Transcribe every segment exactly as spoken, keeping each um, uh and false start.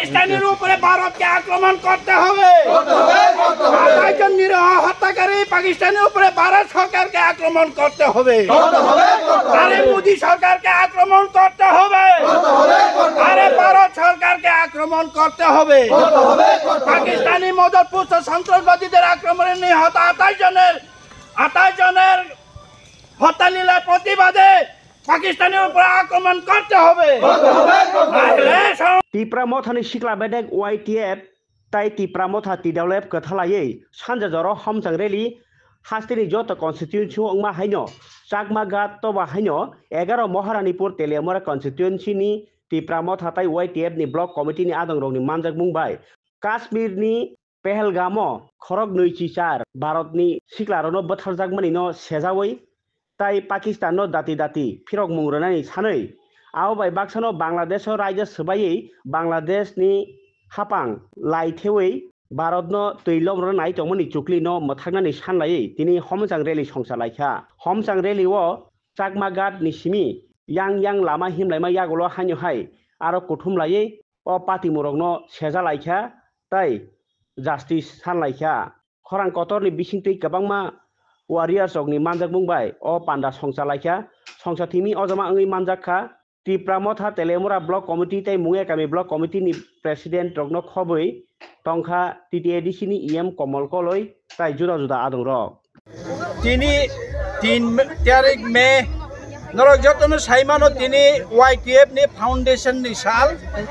পাকিস্তানের উপরে ভারতকে আক্রমণ করতে হবে। আঠাশ জন নিরীহ হত্যাকারী পাকিস্তানের উপরে ভারত সরকারকে আক্রমণ করতে হবে। আরে মোদী সরকারকে আক্রমণ করতে হবে। আরে ভারত সরকারকে আক্রমণ করতে হবে। পাকিস্তানি মদতপুষ্ট সন্ত্রাসবাদীদের আক্রমণে নিহত আঠাশ জনের আঠাশ জনের হত্যালীলার প্রতিবাদে পাকিস্তানের উপরে আক্রমণ করতে হবে। নাইলে সম- Tipra Mothani sikla bedek Y T F tai Tipra Motha T W F kwthalaiwi sanja jora homchang rally hasteni joto constituency wngma haino Chakma Ghat toba haino egaro Moharanipur Teliamura constituency ni Tipra Motha tai Y T F ni block committee ni adongrokni manjakmung bai Kashmir ni Pehelgamo khorok nwi chi char Bharatni siklarokno bwtharjakmanino sejaui tai Pakistanno dati dati phirokmung rwnani sanwi, abo bai baksano Bangladesho raida swbaiwi Bangladeshni hapang lai thewi Bharatno twi lomrwna nai tongmani chuklino mwthaknani sanlaiwi tini homchang rally songcha laikha. Homchang rally-o Chakma Ghat ni simi yang yang lama himlaima yagulo haino hai aro kuthum laiwi o patimurokno seja laikha tei justice san laikha. Khorang kotorni bisingtwi kwbangma warriors rokni manjakmung bai o panda songcha laikha. Songcha thimi ojama wngwi manjak kha. Tipra Motha Teliamura Block Committee tei Mungya Kami Block Committee ni President rokno khobwi tongkha T T A D C ni E M Komol Koloi tai juda juda adongrok. Tini tin tarik May, norok jotono saimano tini Y T F ni foundation ni sal,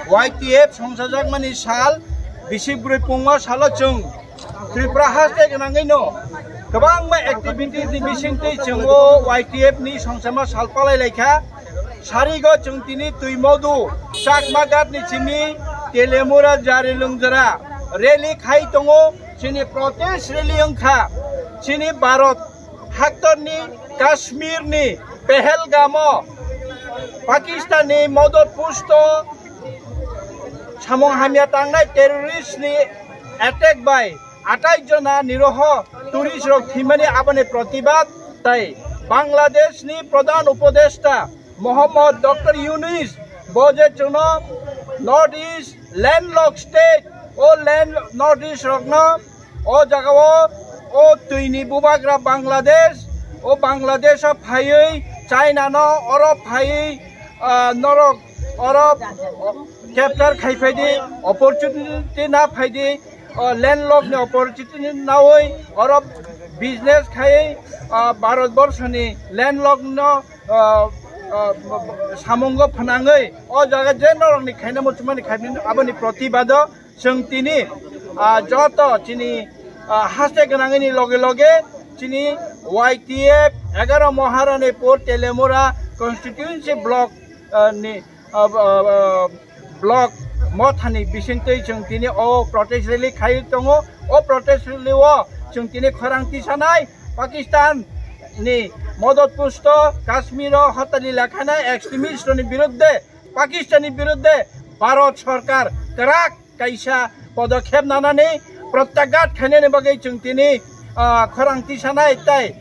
Y T F songsajakmani sal, bisi bwrwi pungma salo chwng Tripura haste gwnangwino kwbangma activities ni bisingtwi chwng o Y T F ni songsama sal palai laikha. Sarigo chwng tini Twimodu Chakma Ghat ni simi Teliamura Jari Lungjara rally khai tongo. Chini protest rally wngkha chini Bharat haktorni Kashmirni Pehelgamo Pakistanni modot pusto samung hamya tangnai terroristni attack bai atai jona niroho tourist rok thimani aboni protibad tai Bangladeshni Pradhan Upodeshta Mohammad Doctor Yunus bo je chwngno North East landlocked state o land North East rokno o jagao o twini bubagra Bangladesh o Bangladesh o phaiwi China no oro phaiwi ah, norok oro capture khai phaidi opportunity na phaidi o landlock ni opportunity nawi oro business khai ah, Bharat Borshoni landlock no ah, ah, samungo phnangwi o jaga je norokni khaina muchumani khaimani aboni protibado chwng tini ah, joto chini ah, haste gwnangni loge loge chini Y T F egaro Moharanipur Teliamura constituency block ah, ni ah, ah, ah, block mothani bisingtwi chwng tini o protest rally khai tongo. O protest rally o chwng tini khorang tisanai Pakistan ni modot pusto Kashmir o hotali lekhanai extremist ni birudde Pakistan ni birudde Bharat sorkar kwrak kaisa podokhep nanani protyagat khainani bagwi chwng tini ah, khorang tisanai tai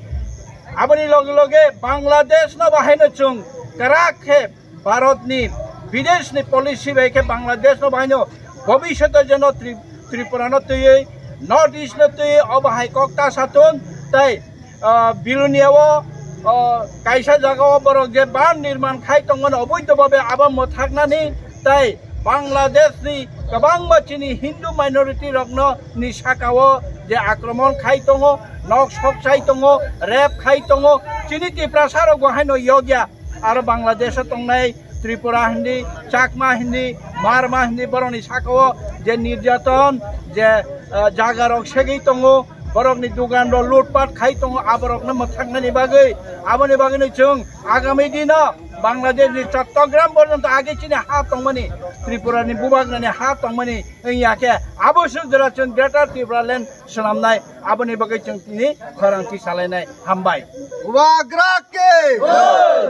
aboni loge loge Bangladesh no bahaino chwng kwrak khe Bharatni bideshni policy bai khe Bangladesh no bahaino bobishoto jeno Tri- Tripura no twiwi North East no twiwi obo hai kok ta satun tai ah, Bilonia o ah, kaisa jaga o borok je ban nirman khai tongmani oboido babe abo mwthaknani tai Bangladesh ni kwbangma chini Hindu minority rokno ni saka o je akromon khai tongo, nok sok chai tongo, rape khai tongo, chini Tiprasa rok bo haino yogya. Aro Bangladesh o tongnai Tripura hindi, Chakma hindi, Marma hindi borokni saka o je nirjaton, je ah, jaga rok segwi tongo, borokni dugan rok lutpat khai tongo, aborokno mwthaknani bagwi. Aboni bagwino chwng agami dino Bangladesh ni Chattogram porjonto age chini ha tongmani, Tripura ni bubagrani ha tongmani wngya khe abo sujra chwng Greater Tripura Land swnamnai, aboni bagwi chwng tini khorang tisalainai. Hambai. Wagra ke!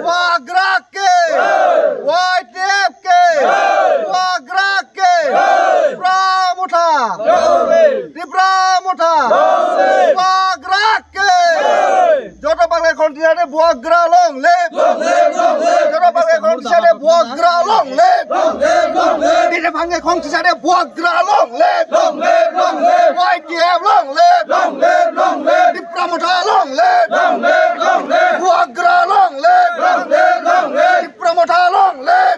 Wagra ke! Y T F ke! Wagra ke! Tipra Motha! Tipra Motha! Wagra ke! Joto Bangla continent Wagra long live! Jora bangke khong tisare Bubagra long live. Tini bangke khong tisare Bubagra long live. Y T F long live. Tipra Motha long live. Bubagra long live. Tipra Motha long live.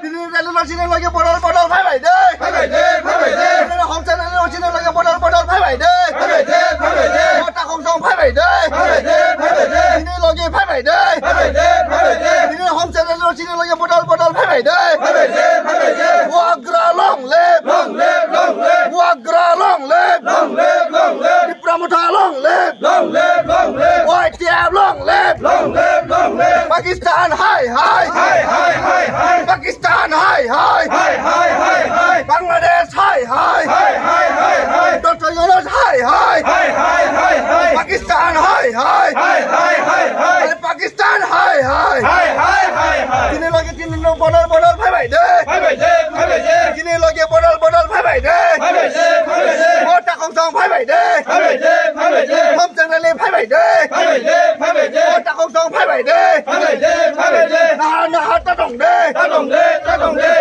Tini rally rosini loge bodol bodol phai bai de. Phai bai de, phai bai de. Tini homsa rally rosini loge bodol bodol phai bai de. Phai bai de, phai bai de. Motha khong song phai bai de. Phai bai de, phai bai de. Tini loge phai bai de. Phai bai de, phai bai de. Tini homsa rally rosini loge bodol bodol phai bai de. Phai bai de, phai bai de. Bubagra long live. Long live, long live. Bubagra long live. Long live, long live. Tipra Motha long live. Long live, long live. Y T F long live. Long live, long live. Pakistan hai hai. Hai hai hai hai. Pakistan hai hai. Hai hai hai hai. Bangladesh hai hai. Hai hai hai hai. Doctor Yunus hai hai. Hai hai hai hai. Pakistan hai hai. Hai hai hai hai. Pakistan hai hai. Hai hai hai hai. Tini loge tini no bodol bodol phai bai de. Phai bai de, phai bai de. Tini loge bodol bodol phai bai de. Phai bai de, phai bai de. Motha khong song phai bai de. Phai bai de, phai bai de. Homsa rally phai bai de. Phai bai de, phai bai de. Motha khong song phai bai de. Phai bai de, phai bai de. Naha naha ta dong de. Ta dong de, ta dong de.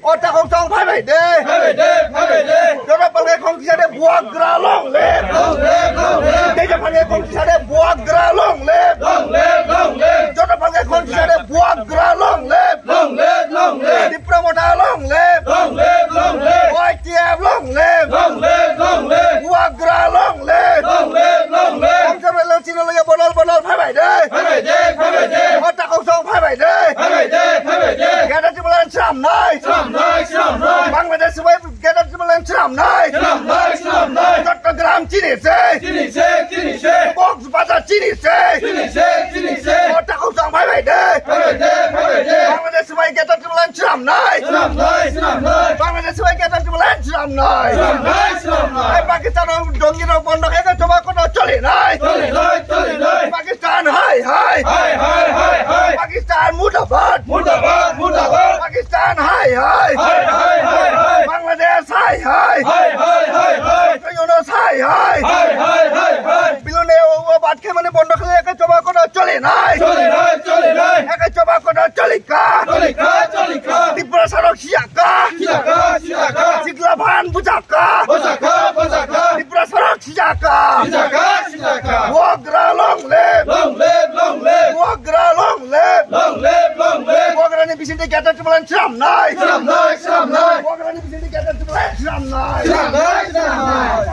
Motha khong song phai bai de. Phai bai de, phai bai de. Jora bangke khong tisare Bubagra long live. Long live, long live. Teja bangke khong tisare Bubagra long live. Long live, long live. Jora bangke khong tisare Bubagra long live. Long live, long live. Tipra Motha long live. Long live, long live. Y T F long live. Long live, long live. Bubagra long live. Long live, long live. Homsa rally rosini loge bodol bodol phai bai de. Phai bai de, phai bai de. Motha khong song phai bai de. Phai bai de, phai bai de. Greater Tipraland swnamnai. Swnamnai, swnamnai. Bangladesh bai Greater Tipraland swnamnai. Swnamnai, swnamnai. Chattogram chini se. Chini se, chini se. Cox's Bazar chini se. Chini se, chini se. Motha khong song phai bai de. Phai bai de, phai bai de. Bangladesh bai Greater Tipraland swnamnai. Swnamnai, swnamnai. Bangladesh bai Greater Tipraland swnamnai. Swnamnai, swnamnai. Ei Pakistan rok dongi rok bondo khe khe choba kono choli nai. Choli nai, choli nai. Pakistan hai hai. Hai hai hai hai. Pakistan murdabad. Murdabad, murdabad. Pakistan hai hai. Hai hai hai hai. Bangladesh hai hai. Hai hai hai hai. Doctor Yunus hai hai. Hai hai hai hai. Bilone o, o bat khe mane bondo khe khe choba kono choli nai. Choli nai, choli nai. Khe choba kono choli kha. Choli kha, choli kha. Tiprasa rok siya kha. Siya kha, siya kha. Sikla phan buja kha. Buja kha, buja kha. Tiprasa rok siya kha. Siya kha, siya kha. Bubagra long live. Long live, long live. Bubagra long live. Long live, long live. Bubagra ni bisingtwi Greater Tipraland swnamnai. Swnamnai, swnamnai. Bubagra ni bisingtwi Greater Tipraland swnamnai. Swnamnai, swnamnai.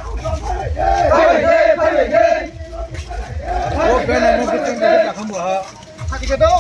Phai bai de, phai bai de. O bena no biching de ya khambo ha. Thaki ke do.